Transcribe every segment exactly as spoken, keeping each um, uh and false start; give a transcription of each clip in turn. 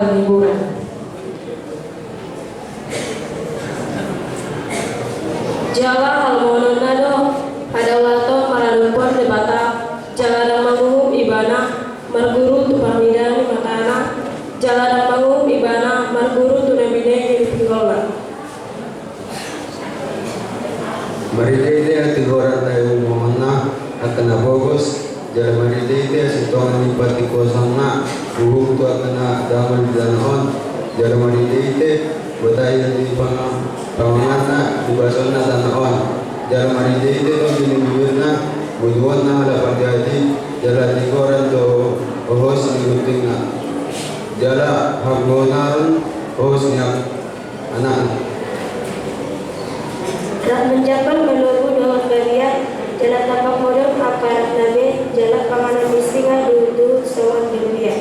Hiburan. Jala halomoanonna do hadaulaton maradophon Debata, jala ndang manguhum ibana marguru tu parmida ni matana, jala ndang manguhum ibana marguru tu na binege ni pinggolna. Marhitehite hatigoran na iuhumonna angka na pogos, jala marhitehite hasintongan ni patingkosanna uhum tu angka na damol di tano on, jala marhitehite batahion ni panga-, panganganna dibasonna tano on, jala marhitehite tondi ni bibirna botoonna halak parjadi, jala hatigoran do hohos ni guntingna, jala hagonaron hohos ni anakna. Rap manjangkon ma lobu dohot balian, jala tamba modom angka anakna be, jala panganon ni singa duhutduhut songon di huria.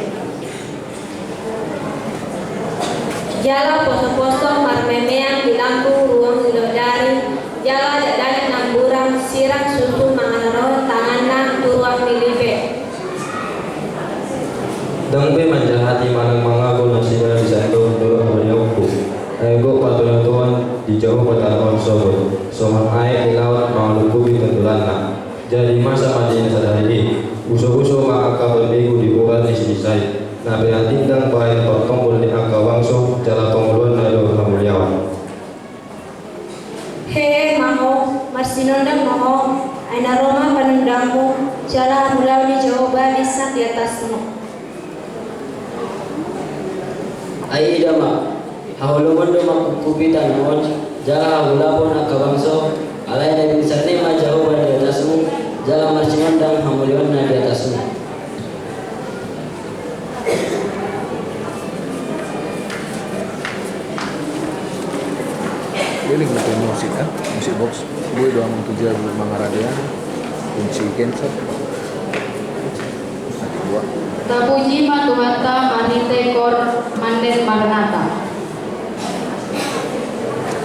Jala posoposo marmeameang di lambung ruang ni lodari, jala dakdanak na murang sirang susu manganorot tanganna tu ruang ni lipe. Ndang be manjahati manang mangago nasida di sandok dohot huriaonku. Ai gok patontoan di Jahowa tano on sogot, songon aek di laut mangalungkupi tondulanna. Jadi masa ma di na sadari i, usohuso ma angka parbegu di urat ni sinisai, na pean tindang bahen partonggol ni angka bangso, jala pangoloanna do hamuliaon. Hehe ma ho, marsinondang ma ho, ai na ro ma panondangmu, jala hamulaon ni Jahowa linsar di atasmu. Ai ida ma, haholomon do mangkungkupi tano on, jala hahulapon angka bangso, alai na binisan i ma Jahowa di atasmu, jala marsinondang hamuliaonna di atasmu. Beli nggak musik, ah? Musik box. Boi do amang tu jabu mangaradea. Kunci genset. Atik bua. Tapuji ma Tuhanta marhite kor manden marnata.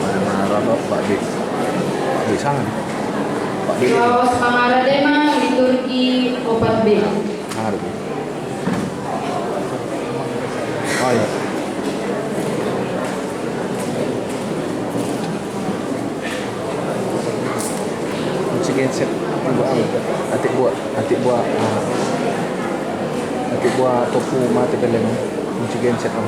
Mana rata Pak B. Pak B sangat. Pak B. Laos mangarade ma liturgi opat B. Sangat. Oh iya. Kunci genset. Atik bua, atik bua, ah. Atik bua topu mate peleng. Kunci genset, oh.